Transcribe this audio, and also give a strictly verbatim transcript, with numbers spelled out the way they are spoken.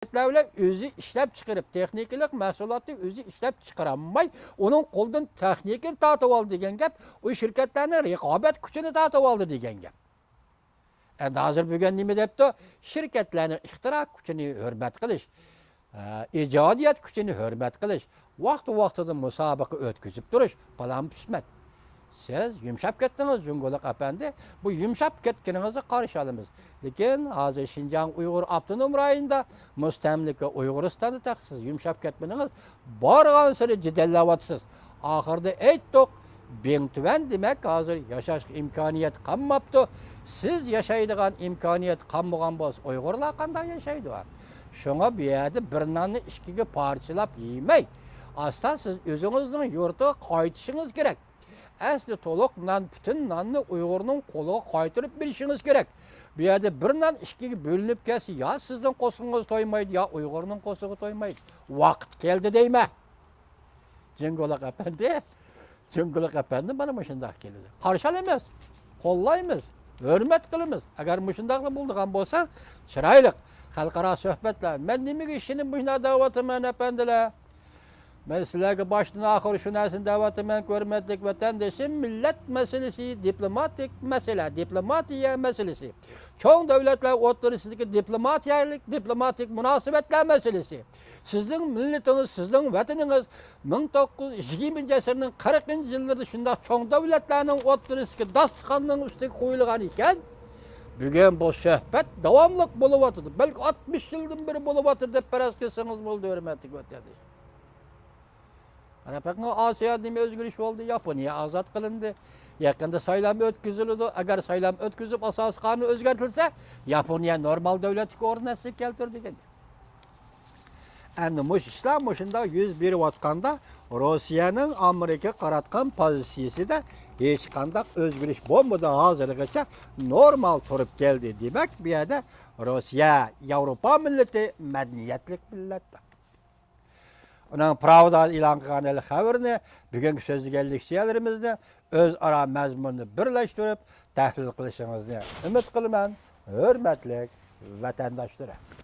شىركەتلەر بىلەن ئۆزى ئىشلەپ چىقىرىپ، تېخنىكىلىق مەھسۇلاتنى ئۆزى ئىشلەپ چىقىرالماي، ئۇنىڭ قولىدىن تېخنىكىنى تارتىۋالدى دېگەن گەپ، ئۇ شىركەتلەرنىڭ رىقابەت كۈچىنى تارتىۋالدى دېگەن گەپ. ئەمدى ھازىر بۈگۈن نېمە دەپتۇ؟ شىركەتلەرنىڭ ئىختىرا كۈچىنى ھۆرمەت قىلىش، ئە، ئىجادىيەت كۈچىنى ھۆرمەت قىلىش، ۋاقتى ۋاقتىدا مۇسابىقە ئۆتكۈزۈپ تۇرۇش، پالان پىسمەت. سىز يۇمشاپ كەتتىڭىز، جۇڭگولۇق ئەپەندى. بۇ يۇمشاپ كەتكىنىڭىزنى قارشى ئالىمىز. لېكىن ھازىر شىنجاڭ ئۇيغۇر ئاپتونوم رايونىدا مۇستەملىكە ئۇيغۇرىستاندا تېخى سىز يۇمشاپ كەتمىدىڭىز، بارغانسېرى جېدەللەۋاتىسىز. ئاخىرىدا ئېيتتۇق، بىڭتۈەن دېمەك ھازىر ياشاشقا ئىمكانىيەت قالماپتۇ. سىز ياشايدىغان ئىمكانىيەت قالمىغان بولسا ئۇيغۇرلار قانداق ياشايدۇ؟ شۇڭا بۇ يەردە بىر ناننى ئىككىگە پارچىلاپ يېمەي، ئاستا سىز ئۆزىڭىزنىڭ يۇرتىغا قايتىشىڭىز كېرەك. ئەسلى تولۇق نان، پۈتۈن ناننى ئۇيغۇرنىڭ قولىغا قايتۇرۇپ بېرىشىڭىز كېرەك. بۇ يەردە بىر نان ئىككىگە بۆلۈنۈپ كەتسە، يا سىزنىڭ قورسىقىڭىز تويمايدۇ، يا ئۇيغۇرنىڭ قورسىقى تويمايدۇ. ۋاقىت كەلدى دەيمەن. جۇڭگولۇق ئەپەندى، جۇڭگولۇق ئەپەندى مانا مۇشۇنداق كېلىدۇ. قارشى ئالىمىز، قوللايمىز، ھۆرمەت قىلىمىز. ئەگەر مۇشۇنداقلا بولىدىغان بولسا، چىرايلىق خەلقئارا سۆھبەتلەر. مەن نېمىگە ئىشىنىپ مۇشۇنداق دەۋاتىمەن، ئەپەندىلەر؟ مەن سىلەرگە باشتىن ئاخىر شۇ نەرسىنى دەۋاتىمەنكى، ھۆرمەتلىك ۋەتەندىشىم، مىللەت مەسىلىسى دىپلوماتىك مەسىلە، دىپلوماتىيە مەسىلىسى. چوڭ دۆلەتلەر ئوتتۇرىسىدىكى دىپلوماتىيەلىك، دىپلوماتىك مۇناسىۋەتلەر مەسىلىسى. سىزنىڭ مىللىتىڭىز، سىزنىڭ ۋەتىنىڭىز مىڭ توققۇز يۈز يىگىرمىنچى ئەسىرنىڭ قىرىقىنچى يىللىرىدا شۇنداق چوڭ دۆلەتلەرنىڭ ئوتتۇرىسىدىكى داستىخاننىڭ ئۈستىگە قويۇلغان ئىكەن. بۈگۈن بۇ سۆھبەت داۋاملىق بولۇۋاتىدۇ. بەلكى ئاتمىش يىلدىن بېرى بولۇۋاتىدۇ دەپ پەرەز قىلسىڭىز بولىدۇ، ھۆرمەتلىك ۋەتەندىشىم. قاراپ بېقىڭ، ئاسىيادا نېمە ئۆزگىرىش بولدى؟ ياپونىيە ئازاد قىلىندى. يېقىندا سايلام ئۆتكۈزۈلىدۇ. ئەگەر سايلام ئۆتكۈزۈپ ئاساسىي قانۇن ئۆزگەرتىلسە، ياپونىيە نورمال دۆلەتلىك ئورۇن ئەسلىگە كەلتۈرىدۇ دېگەن. ئەمدى مۇشۇ ئىشلار مۇشۇنداق يۈز بېرىۋاتقاندا، روسىيەنىڭ ئامېرىكىغا قاراتقان پوزىتسىيىسىدە ھېچقانداق ئۆزگىرىش بولمىدى ھازىرغىچە، نورمال تۇرۇپ كەلدى. دېمەك، بۇ يەردە روسىيە ياۋروپا مىللىتى، مەدەنىيەتلىك مىللەت. ئۇنىڭ پراۋدا ئېلان قىلغان ھېلىقى خەۋىرىنى، بۈگۈنكى سۆزلىگەن لېكسىيەلىرىمىزنى ئۆزئارا مەزمۇننى بىرلەشتۈرۈپ تەھلىل قىلىشىڭىزنى ئۈمىد قىلىمەن، ھۆرمەتلىك ۋەتەنداشلىرىم.